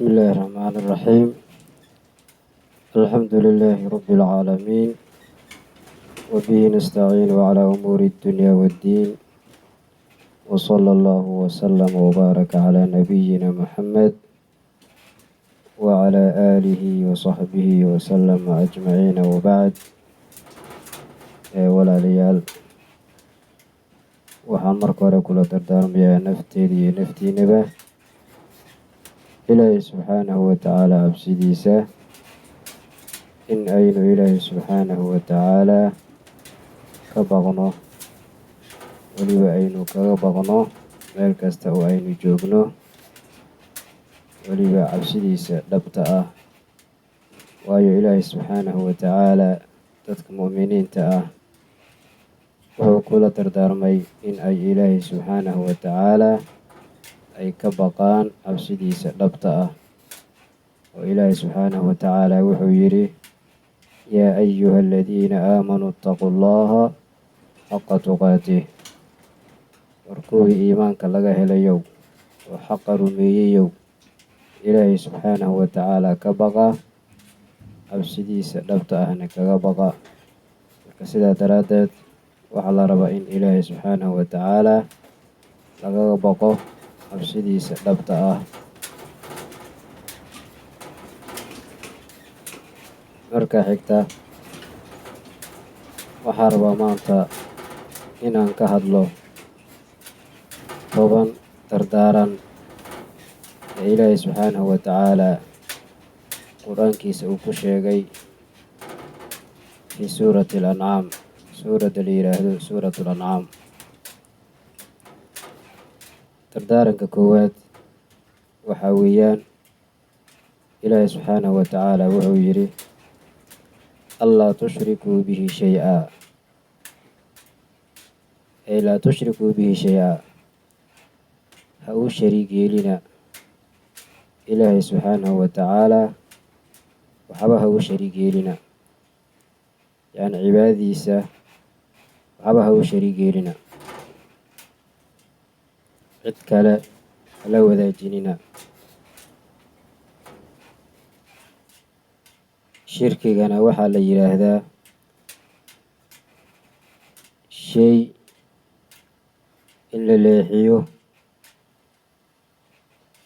بسم الله الرحمن الرحيم. الحمد لله رب العالمين، وبه نستعين على أمور الدنيا والدين، وصلى الله وسلم وبارك على نبينا محمد وعلى آله وصحبه وسلم أجمعين، وبعد. Walaalayaal, waxaan marka hore kula dardaarmayaa nafteeda iyo naftiinaba Ilaahay subxaanahu wa tacaala cabsidiisa, in aynu Ilaahay subxaanahu wa tacaala ka baqno, weliba aynu kaga baqno meel kasta oo aynu joogno, weliba cabsidiisa dhabta ah. Waayo, Ilaahay subxaanahu wa tacaala dadka mu'miniinta ah wuxuu kula dardaarmay in ay Ilaahay subxaanahu wa tacaala ay ka baqaan cabsidiisa dhabta ah, oo Ilaahay subxaanahu wa tacaala wuxuu yidhi: "Yaa ayuha aladiina aamanuu ittaquu Allaha xaqa tuqaatih." War kuwii iimaanka laga helayow oo xaqa rumeeyeyow, Ilaahay subxaanahu wa tacaala ka baqa, cabsidiisa dhabta ahna kaga baqa. Marka sidaa daraaddeed waxaa la rabaa in Ilaahay subxaanahu wa tacaala lagaga baqo cabsidiisa dhabta ah. Marka xigta, waxaa rabaa maanta inaan ka hadlo 10 dardaaran ee Ilaahay subxaanahu wa tacaala Qur-aankiisa uu ku sheegay fi suurati Alancaam, suuradda la yidhaahdo Suurat Alancaam. Dardaaranka koowaad waxaa weeyaan, Ilaahay subxaanahu wa tacaala wuxuu yidhi: "Allaa tushrikuu bihi shay-a", ay laa tushrikuu bihi shay-a, ha uu shariig yeelina Ilaahay subxaanahu wa tacaala waxba, ha uu shariig yeelina, yacni cibaadadiisa waxba ha uu shariig yeelina, cid kale hala wadaajinina. Shirkigana waxaa la yidhaahdaa shay in la leexiyo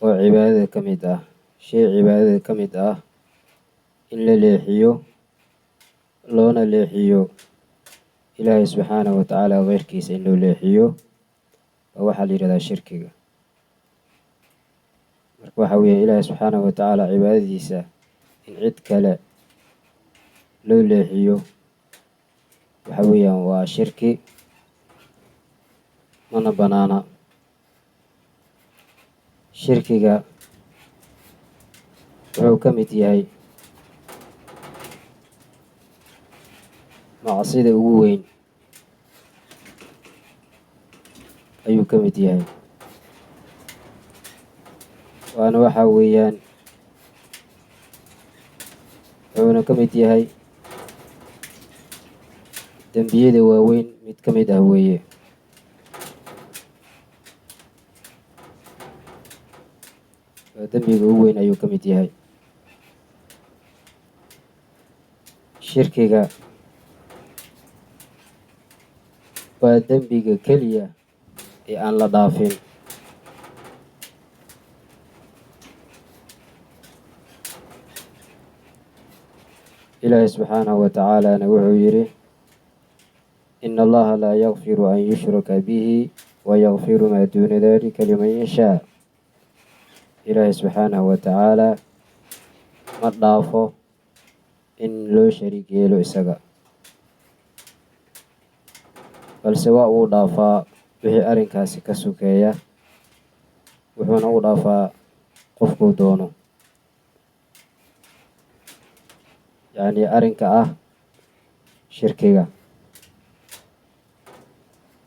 oo cibaadada ka mid ah, shay cibaadada ka mid ah in la leexiyo, loona leexiyo Ilaahay subxaanahu wa tacaala keyrkiisa in loo leexiyo, waa waxaa la yidhahdaa shirkiga. Marka waxa weeye, Ilaahay subxaanahu wa tacaala cibaadadiisa in cid kale loo leexiyo waxa weeyaan waa shirki, mana banaana. Shirkiga wuxuu ka mid yahay macsida ugu weyn ayuu ka mid yahay, waana waxa weeyaan wuxuuna ka mid yahay dembiyada waaweyn mid ka mid ah weeye. Waa dembiga ugu weyn ayuu ka mid yahay. Shirkiga waa dembiga keliya ee aan la dhaafin. Ilaahay subxaanahu wa tacaalana wuxuu yidhi: "Ina Allaha laa yakfiru an yushraka bihi wayakfiru maa duuna dalika liman yashaa." Ilaahay subxaanahu wa tacaala ma dhaafo in loo shariig yeelo isaga, balse waa uu dhaafaa wixii arrinkaasi ka sukeeya, wuxuuna u dhaafaa qofkuu doono. Yacni arrinka ah shirkiga,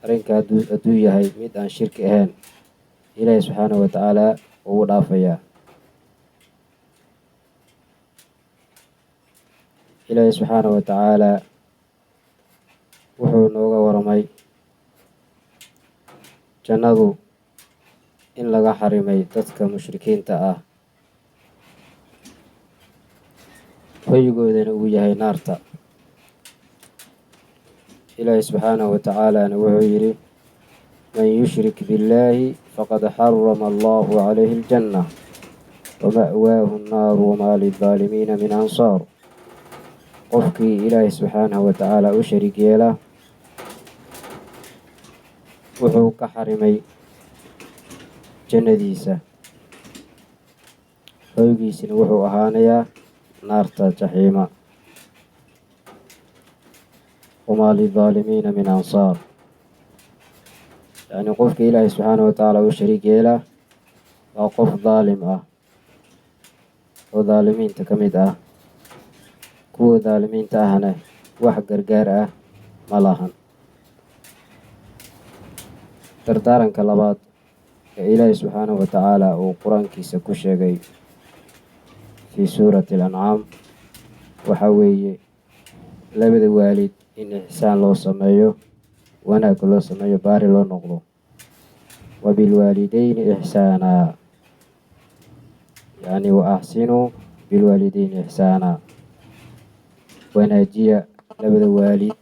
arrinka hadduu yahay mid aan shirki ahayn, Ilaahay subxaanahu wa tacaala ugu dhaafayaa. Ilaahay subxaanahu wa tacaala wuxuu nooga waramay jannadu in laga xarimay dadka mushrikiinta ah. Hoygoodana uu yahay naarta. Ilaahay subxaanahu wa tacaalana wuxuu yidhi: "Man yushrik billaahi faqad xarama Allahu calayhi aljanna wama'waahu annaaru wamaa lildaalimiina min ansaar." Qofkii Ilaahay subxaanahu wa tacaala u shariig yeela, wuxuu ka xarimay jannadiisa, hoygiisina wuxuu ahaanayaa naarta jaxiima. Wamaa lildaalimiina min ansaar. Yacni, qofka Ilaahay subxaanahu wa tacaala u shariig yeela waa qof daalim ah oo daalimiinta ka mid ah. Kuwa daalimiinta ahna wax gargaar ah ma lahan. Dardaaranka labaad ee Ilaahay subxaanahu wa tacaala uu Qur-aankiisa ku sheegay fii suurati Alancaam waxaa weeye labada waalid in ixsaan loo sameeyo, wanaag loo sameeyo, baari loo noqdo. "Wabilwaalideyni ixsaanaa", yacni "wa axsinuu bilwaalideyni ixsaanaa", wanaajiya labada waalid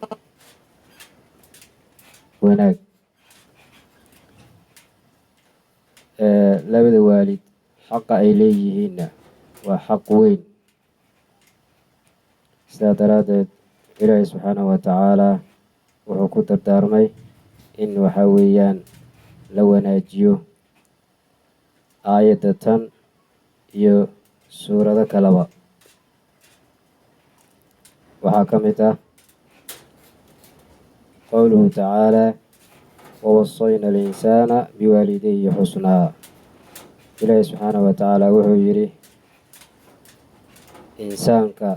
wanaag. Labada waalid xaqa ay leeyihiinna waa xaq weyn. Sidaa daraaddeed, Ilaahay subxaanahu wa tacaalaa wuxuu ku dardaarmay in waxaa weeyaan la wanaajiyo, aayadda tan iyo suurado kaleba. Waxaa ka mid ah qowluhu tacaalaa: "Wawasayna alinsaana biwaalidayhi xusnaa." Ilaahay subxaanahu wa tacaala wuxuu yidhi: insaanka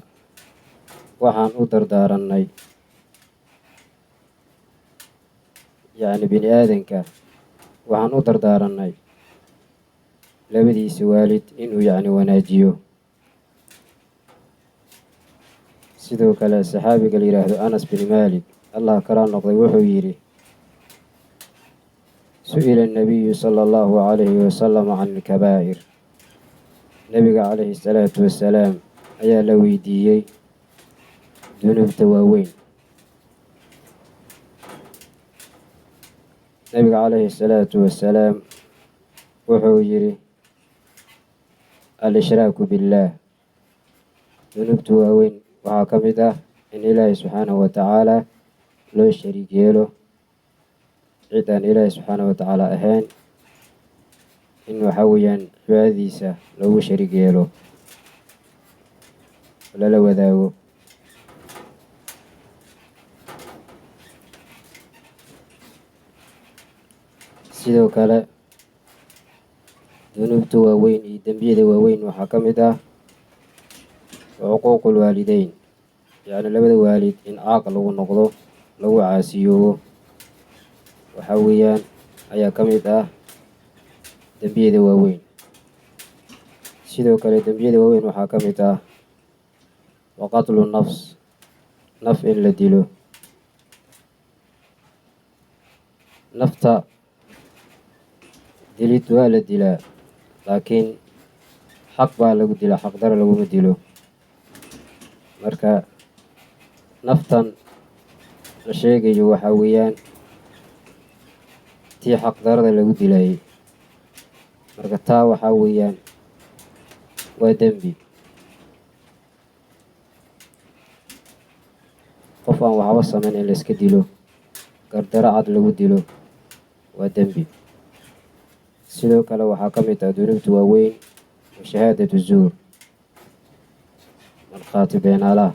waxaan u dardaarannay, yacni bini aadanka waxaan u dardaarannay labadiisa waalid inuu yacni wanaajiyo. Sidoo kale, saxaabiga la yidhaahdo Anas bin Malik, Allah kala noqday, wuxuu yidhi: "Su'ila annabiyu sala Allahu calayhi wasalam can alkabaa'ir." Nebiga calayhi salaatu wassalaam ayaa la weydiiyey dunuubta waaweyn. Nebiga calayhi salaatu wassalaam wuxuu yidhi: "Al-ishraaku billaah." Dunuubta waaweyn waxaa ka mid ah in Ilaahay subxaanahu wa tacaala loo shariig yeelo, cid aan Ilaahay subxaanahu wa tacaala ahayn in waxaa weeyaan cibaadadiisa loogu shariig yeelo, lala wadaago. Sidoo kale, dunuubta waaweyn iyo dembiyada waaweyn waxaa ka mid ah cuquuqul waalideyn, yacni labada waalid in caaq lagu noqdo, lagu caasiyoobo, waxaa weeyaan ayaa ka mid ah dembiyada waaweyn. Sidoo kale, dembiyada waaweyn waxaa ka mid ah wa qatlu nafs, naf in la dilo. Nafta dilid waa la dilaa, laakiin xaq baa lagu dilaa, xaqdaro laguma dilo. Marka naftan la sheegayo waxaa weeyaan tii xaqdarada lagu dilayay. Marka taa waxaa weeyaan waa dembi. Qof aan waxba samayn in la iska dilo, gardaro cad lagu dilo, waa dembi. Sidoo kale, waxaa ka mid ah dunuubta waaweyn wa shahaadatu zuur, markhaati beenaalaha.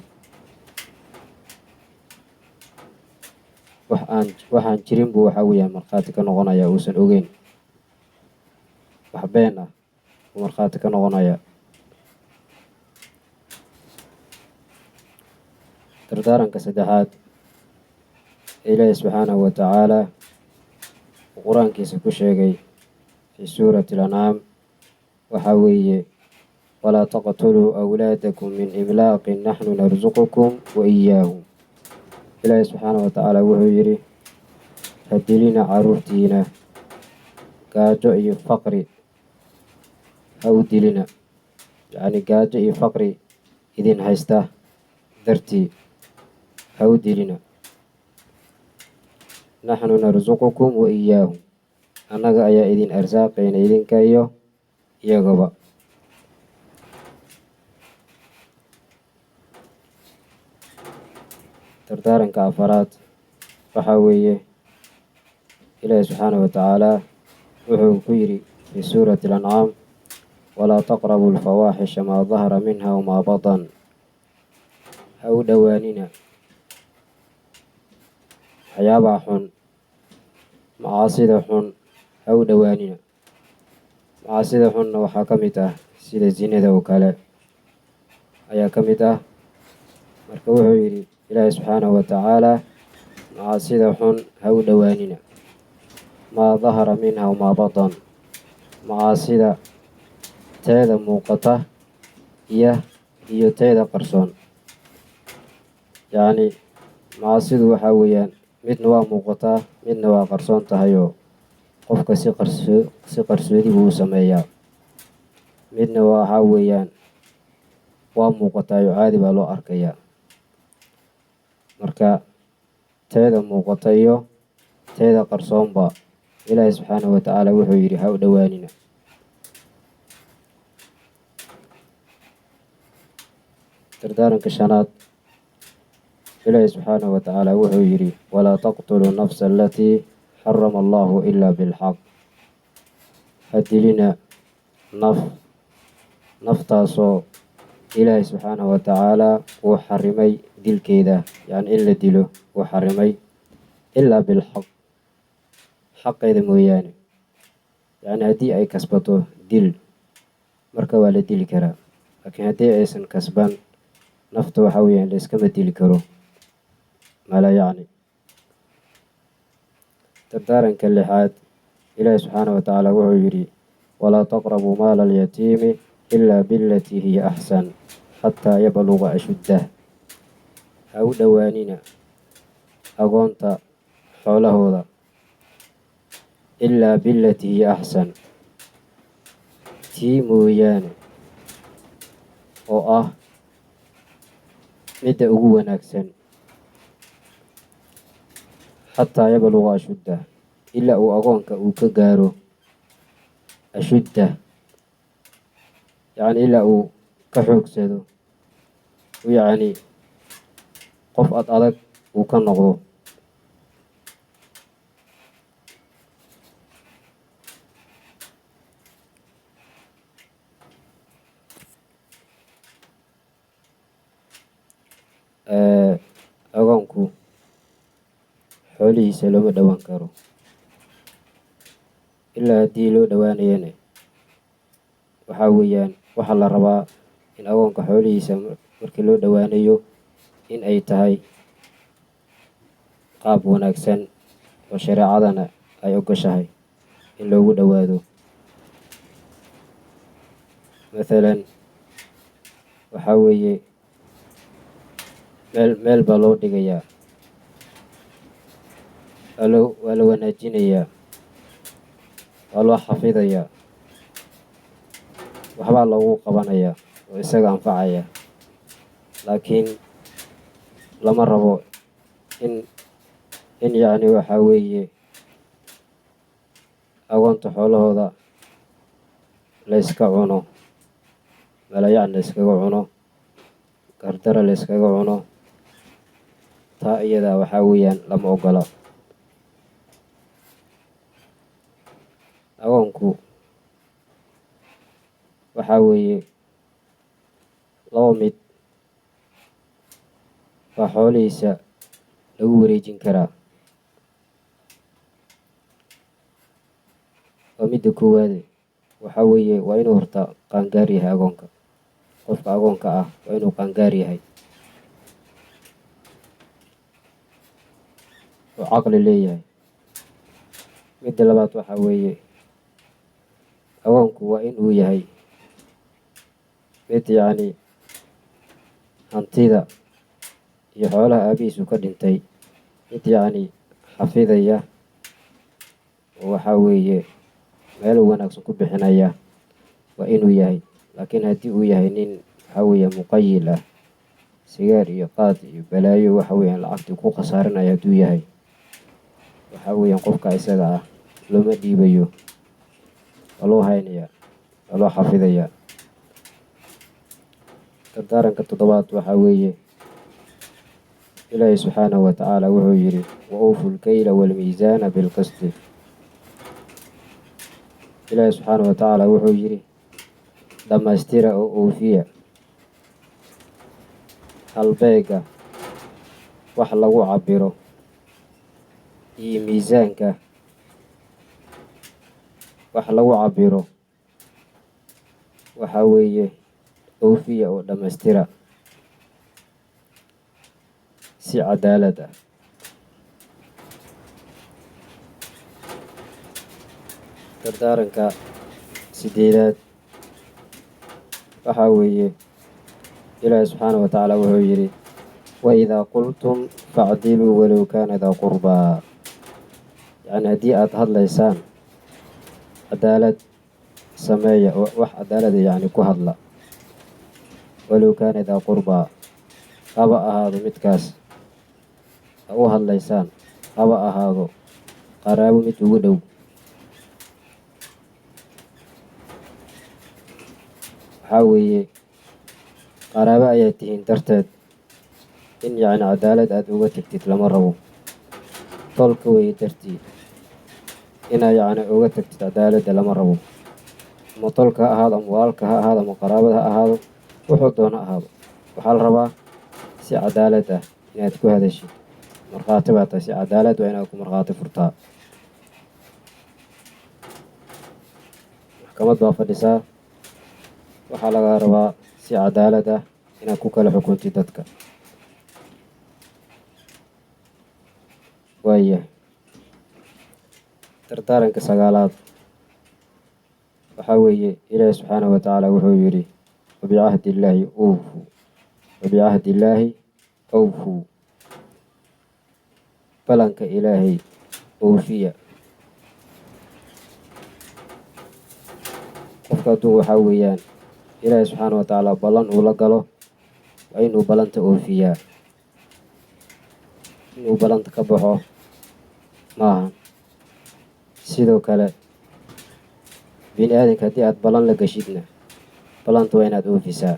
Wax aan waxaan jirin buu waxaa weeyaan markhaati ka noqonaya uusan ogeyn. Wax been ah buu markhaati ka noqonaya. Dardaaranka saddexaad ee Ilaahi subxaanahu wa tacaala uu Qur-aankiisa ku sheegay fii suurati Alancaam waxaa weeye: "Walaa taqtuluu awlaadakum min imlaaqin, naxnu narsuqukum wa iyaahum." Ilaahi subxaanahu wa tacaala wuxuu yidhi: ha dilina carruurtiina gaajo iyo faqri, ha u dilina, yacni gaajo iyo faqri. idin haysta dartii ha u dilina. Naxnu narsuqukum wa iyaahum, annaga ayaa idin arsaaqayna idinka iyo iyagaba. Dardaaranka afaraad waxaa weeye, Ilaahi subxaanahu wa tacaala wuxuu ku yidhi fii suurati alancaam: walaa taqrabu alfawaaxisha maa dahara minha wamaa batan. Ha u dhowaanina waxyaabaha xun, macaasida xun ha u dhowaanina. Macaasida xunna waxaa ka mid ah sida zinada oo kale ayaa ka mid ah. Marka wuxuu yidhi Ilaahi subxaanahu wa tacaala: macaasida xun ha u dhowaanina, maa dahara minha wamaa batan, macaasida teeda muuqata iyo teeda qarsoon. Yacni macaasidu waxaa weeyaan midna waa muuqataa, midna waa qarsoon tahayoo qofka si qarsoodi buu u sameeyaa. Midna waxaa weeyaan waa muuqataayoo caadi baa loo arkayaa. Marka teeda muuqata iyo teeda qarsoonba Ilaahi subxaanahu wa tacaala wuxuu yidhi ha u dhowaanina. Dardaaranka shanaad, Ilaahi subxaanahu wa tacaala wuxuu yidhi: walaa taqtuluu nafsa alatii xarama allahu ilaa bilxaq. Ha dilina naf, naftaasoo Ilaahi subxaanahu wa tacaala uu xarimay dilkeeda, yacni in la dilo uu xarimay, ilaa bilxaq, xaqeeda mooyaane. Yacni haddii ay kasbato dil, marka waa la dili karaa, laakiin haddii aysan kasban, nafta waxaa weeyaan la iskama dili karo mala. Yacni dardaaranka lixaad, Ilaahi subxaanahu wa tacaala wuxuu yidhi: walaa taqrabuu maala alyatiimi ilaa bilatii hiya axsan xataa yabluga ashuddah. Ha u dhowaanina agoonta xoolahooda ilaa bilatii hiya axsan, tii mooyaane oo ah midda ugu wanaagsan, xataa yabluga ashuddah, ilaa uu agoonka uu ka gaaro ashuddah, yacni ilaa uu ka xoogsado, yacni qof ad adag uu ka noqdo. Agoonku xoolihiisa looma dhowaan karo, ilaa haddii loo dhowaanayana waxaa weeyaan waxaa la rabaa in agoonka xoolihiisa markii loo dhowaanayo in ay tahay qaab wanaagsan oo shareecadana ay ogoshahay in loogu dhowaado. Mathalan waxaa weeye meel baa loo dhigayaa, waa la wanaajinayaa, waa loo xafidayaa, waxbaa loogu qabanayaa oo isaga anfacaya. Laakiin lama rabo in yacni waxaa weeye agoonta xoolahooda la yska cuno, malayacni la yskaga cuno, gardara la yskaga cuno. Taa iyada waxaa weeyaan lama ogola. Agoonku waxaa weeye laba mid baa xoolihiisa lagu wareejin karaa. Waa midda koowaade, waxaa weeye waa inuu horta qaangaar yahay agoonka. Qofka agoonka ah waa inuu qaangaar yahay oo caqli leeyahay. Midda labaad waxaa weeye agoonku waa in uu yahay mid yacni hantida iyo xoolaha aabihiisu ka dhintay mid yacni xafidaya oo waxaa weeye meel wanaagsan ku bixinaya waa inuu yahay. Laakiin haddii uu yahay nin waxaa weeye muqayil ah, sigaar iyo qaad iyo balaayo waxa weeyaan lacagtii ku khasaarinaya hadduu yahay, waxaa weeyaan qofka isaga ah looma dhiibayo, waa loo haynayaa, waa loo xafidayaa. Dardaaranka toddobaad waxaa weeye Ilaahay subxaanahu wa tacaala wuxuu yidhi: wa awfu lkayla waalmiisaana bilqisti. Ilaahay subxaanahu wa tacaala wuxuu yidhi: dhammaystira oo oofiya halbeega wax lagu cabiro iyo miisaanka wax lagu cabiro, waxaa weeye oofiya oo dhammaystira si cadaalad ah. Dardaaranka sideedaad waxaa weeye Ilaahi subxaanahu wa tacaala wuxuu yidhi: waidaa qultum facdiluu walow kaana daa qurbaa. Yacni haddii aad hadlaysaan cadaalad sameeya oo wax cadaalada yacni ku hadla, walow kaana daa qurbaa, haba ahaado midkaas ha u hadlaysaan, haba ahaado qaraabo mid ugu dhow. Waxaa weeye qaraabo ayaad tihiin darteed in yacni cadaalad aad uga tagtid lama rabo. Tolka weeye dartii inaa yacni uga tagtid cadaaladda lama rabo. Ama tolka ha ahaado, ama walaalka ha ahaado, ama qaraabada ha ahaado, wuxuu doona ha ahaado, waxaa la rabaa si cadaalad ah inaad ku hadashid. Markhaati baa tahay, si cadaalad waa inaad ku markhaati furtaa. Maxkamad baa fadhisaa, waxaa laga rabaa si cadaalad ah inaad ku kala xukuntid dadka. Waayahay, dardaaranka sagaalaad waxaa weeye Ilaahi subxaanahu wa tacaala wuxuu yidhi: wabicahdi illaahi awfuu, wabicahdi illaahi awfuu, balanka Ilaahay oofiya. Qofka hadduu waxaa weeyaan Ilaahay subxaanahu wa tacaala ballan uu la galo, waa inuu ballanta oofiyaa, inuu ballanta ka baxo maahan. Sidoo kale bini aadanka haddii aad ballan la gashidna, ballanta waa inaad oofisaa.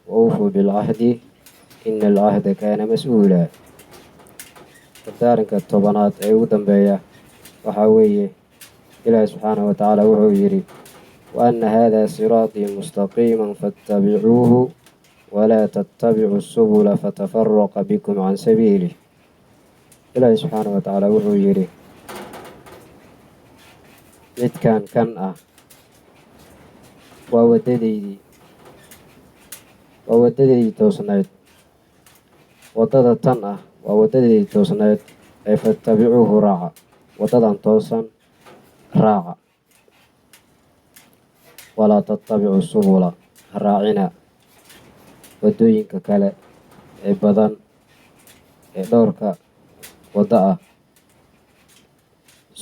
Wa awfuu bilcahdi ina alcahda kaana mas-uula. Dardaaranka tobanaad ee ugu dambeeya waxaa weeye Ilaahi subxaanahu wa tacaala wuxuu yidhi: wa anna haadaa siraatii mustaqiima faatabicuuhu walaa tattabicuu subula fatafaraqa bikum can sabiilih. Ilaahi subxaanahu wa tacaala wuxuu yidhi: midkan kan ah waa waddadaydii, waa waddadaydii toosnayd, waddada tan ah waa waddadaydii toosnayd ee fattabicuuhu raaca, waddadan toosan raaca, walaa tattabicuu subula, ha raacina waddooyinka kale ee badan ee dhowrka waddo ah.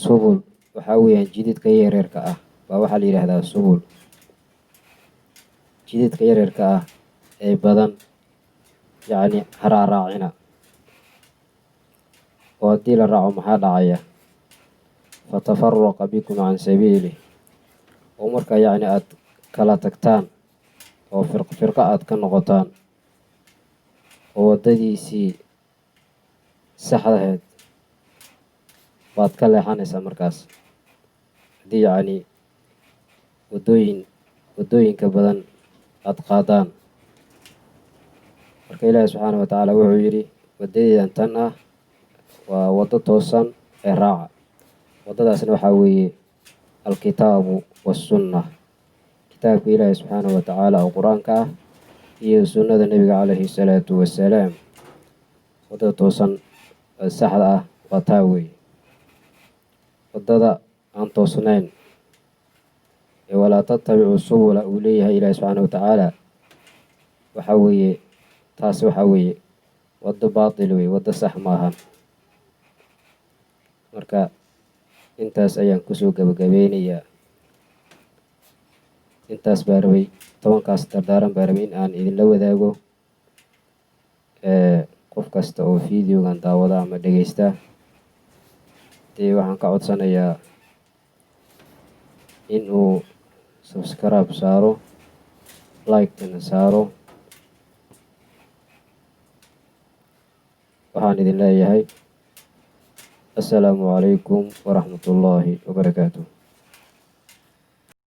Subul waxaa weeyaan jididka yaryarka ah baa waxaa la yidhaahdaa subul. Jididka yaryarka ah ee badan yacni ha raaraacina, oo haddii la raaco maxaa dhacaya? Fatafaraqa bikum can sabiilih, oo marka yacni aad kala tagtaan oo firq firqa aad ka noqotaan oo waddadiisii saxdaheed waad ka leexanaysaa markaas, haddii yacni waddooyinka badan aad qaadaan. Marka Ilaahi subxaanahu wa tacaala wuxuu yidhi: waddadeedan tan ah waa waddo toosan ee raaca. Waddadaasna waxaa weeye alkitaabu wassunna, kitaabka Ilaahi subxaanahu wa tacaala oo qur-aanka ah iyo sunnada nebiga calayhi salaatu wassalaam. Waddada toosan ee saxda ah waa taa weeye. Waddada aan toosnayn ee walaa tattabicu subula uu leeyahay Ilaahi subxaanahu wa tacaala waxaa weeye taasi waxaa weeye waddo baatil weye, waddo sax maahan. Marka intaas ayaan kusoo gabagabeynayaa. Intaas baa rabay, 10kaas dardaaran baa rabay in aan idinla wadaago. Qof kasta oo videogan daawada ama dhegeysta, dee waxaan ka codsanayaa in uu subscribe saaro, like-tana saaro. Waxaan idin leeyahay assalaamu calaykum waraxmatullaahi wabarakaatuh.